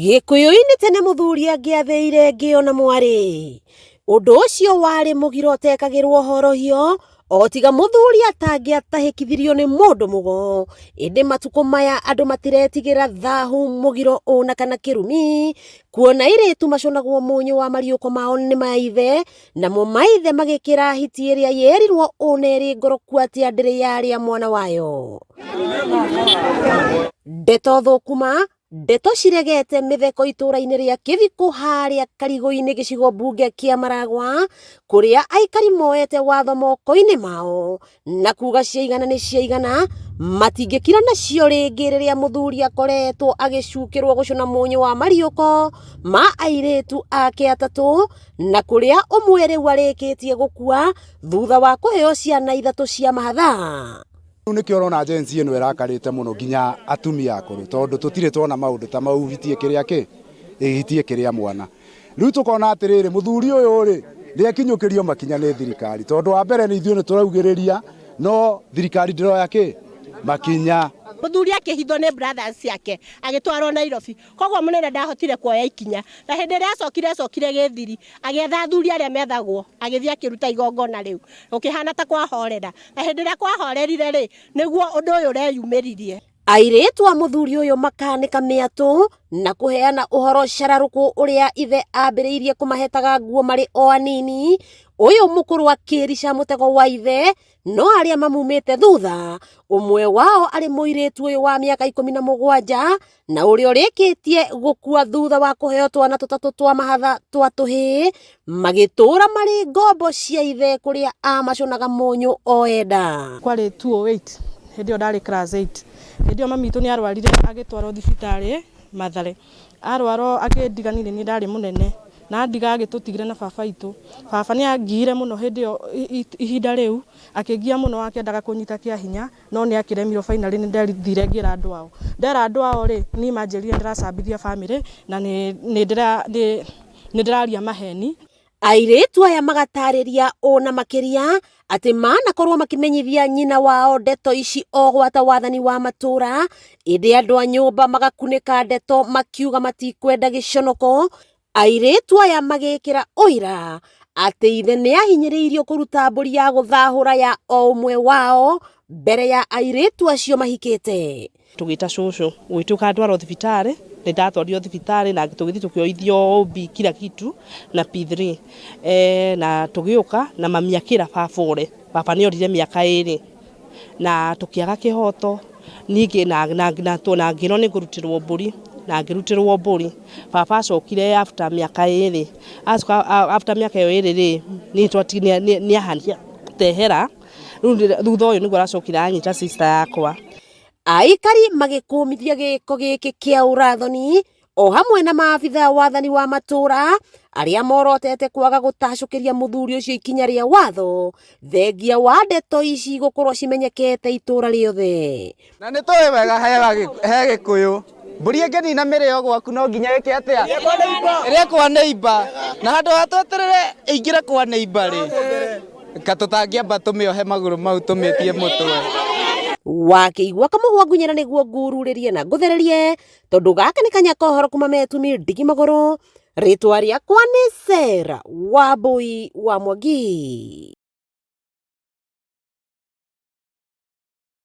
Gĩkũyũ-inĩ tene mũthuri angĩathĩire ngĩo na mwarĩ. Ũndũ ũcio warĩ mũgiro ũtekagĩrwo horohio o tiga mũthuri atangĩatahĩkithirio nĩ mũndũ mũgo. Ĩndĩ matukũ maya andũ matiretigĩra thahu, mũgiro ona kana kĩrumi, kuona airĩtu macũnagwo mũnyũ wa mariũko mao nĩ maithe, namo maithe magĩkĩra hiti ĩrĩa yerirwo ũna ĩrĩ ngoroku atĩa ndĩrĩ yarĩa mwana wayo. Ndeto thũkuma, ndeto ciregete mĩtheko itũra-inĩ rĩa Kĩbikũ harĩa Karigũ-inĩ gĩcigo mbunge kĩa Maragwa, kũrĩa aikari moete watho moko-inĩ mao na kuga ciaigana nĩ ciaigana, matingĩkira nacio rĩngĩ rĩrĩa mũthuri akoretwo agĩcukĩrwo gũcũna mũnyũ wa mariũko ma airĩtu ake atatũ, na kũrĩa ũmwe rĩu arĩkĩtie gũkua thutha wa kũheo ciana ithatũ cia mahatha. Rĩu nĩkĩo ũrona Gen Z ĩno ĩrakarĩte mũno nginya atumia akũrũ tondũ tũtirĩ twona maũndũ ta mau hiti ĩkĩrĩa kĩ hiti ĩkĩrĩa mwana. Rĩu tũkona atĩrĩrĩ mũthuri ũyũ rĩ nĩ akinyũkĩrio makinya nĩ thirikari tondũ wa mbere nĩ ithuĩ nĩ tũraugĩrĩria no thirikari ndĩroya kĩ makinya. Mũthuri akĩhithwo nĩ brothers ciake agĩtwarwo Nairobi. Koguo mũnene ndahotire kuoya ikinya. Na hĩndĩ ĩrĩa acokire acokire gĩthiri agĩetha athuri arĩa methagwo agĩthiĩ akĩruta igongona rĩu. Gũkĩhana ta kwahorera. Na hĩndĩ ĩrĩa kwahorerire rĩ, nĩguo ũndũ ũyũ ũreyumĩririe. Airĩtu a mũthuri ũyũ makanĩka mĩatũ na kũheana ũhoro cararũkũ ũrĩa ithe ambĩrĩirie kũmahetaga nguo marĩ o anini. Ũyũ mũkũrũ akĩrica mũtego wa ithe no arĩa mamumĩte thutha, ũmwe wao arĩ mũirĩtu ũyũ wa mĩaka 17 na ũrĩa ũrĩkĩtie gũkua thutha wa kũheo twana tũtatũ twa mahatha twa tũhĩĩ, magĩtũra marĩ ngombo cia ithe kũrĩa amacunaga mũnyũ o enda. Kwarĩ 208 hĩndĩ ĩyo ndarĩ class 8. Hĩndĩ ĩyo mami witũ nĩ arwarire agĩtwarwo thibitarĩ Mathare. Arwara akĩndiga niĩ nĩ niĩ ndarĩ mũnene. Na andiga agĩtũtigire na baba witũ. Baba nĩ angiire mũno hĩndĩ ĩyo ihinda rĩu, akĩngia mũno akĩendaga kũnyita kĩa hinya, no nĩ akĩremirwo finally nĩ ndathire ngĩra andũ ao. Ndera andũ ao rĩ, niĩ manjĩrire ndĩracambithia family na nĩ ndĩraria maheni. Airĩtu aya magatarĩria ũna makĩria atĩ manakorwo makĩmenyithia nyina wao ndeto ici o gwata wathani wa matũra, ĩndĩ andũ a nyũmba magakunĩka ndeto makiuga matikwenda gĩconoko. Airĩtu aya magĩkĩra ũira atĩ ithe nĩ ahinyĩrĩirio kũruta mbũri ya gũthahũra ya o ũmwe wao mbere ya airĩtu acio mahikĩte. Tũgĩta cũcũ gũgĩtuĩka ndwarwo thibitarĩ, nĩ ndatwarirwo thibitarĩ na tũgĩthiĩ tũkĩoithio OB kila kitu na P3 na tũgĩũka na mami akĩra baba ore, baba nĩ orire mĩaka ĩrĩ na tũkĩaga kĩhoto ningĩ na ngĩrwo nĩ ngũrutĩrwo mbũri na ngĩrutĩrwo mbũri. Baba acokire after mĩaka ĩrĩ, acoka after mĩaka ĩyo ĩrĩ rĩ, nĩ ahanire rĩu thutha ũyũ nĩguo aracokire anyita sister yakwa. Aikari magĩkũmithia gĩko gĩkĩ kĩa ũrathoni o hamwe na maabitha wathani wa matũra arĩa morotete kwaga gũtacũkĩria mũthuri ũcio ikinya rĩa watho thengia wa ndeto ici gũkorwo cimenyekete itũra rĩothe. Na nĩ tũĩ wega he Gĩkũyũ mbũri ĩngĩnina mĩrĩo gwaku no nginya ĩke atĩa? Ĩrĩe kwa neighbor. Na handũ ha tweterere ĩingĩre kwa neighbor rĩ, ka tũtangĩamba tũmĩohe magũrũ mau tũmĩtie mũtwe. Wakĩigua kamũhwa ngunyĩra nĩguo ngururĩrie na ngũthererie tondũ gaka nĩ kanya kohoro kuma metumi ndigi magũrũ. Rĩtwa rĩakwa nĩ Sarah Wambui wa Mwangi.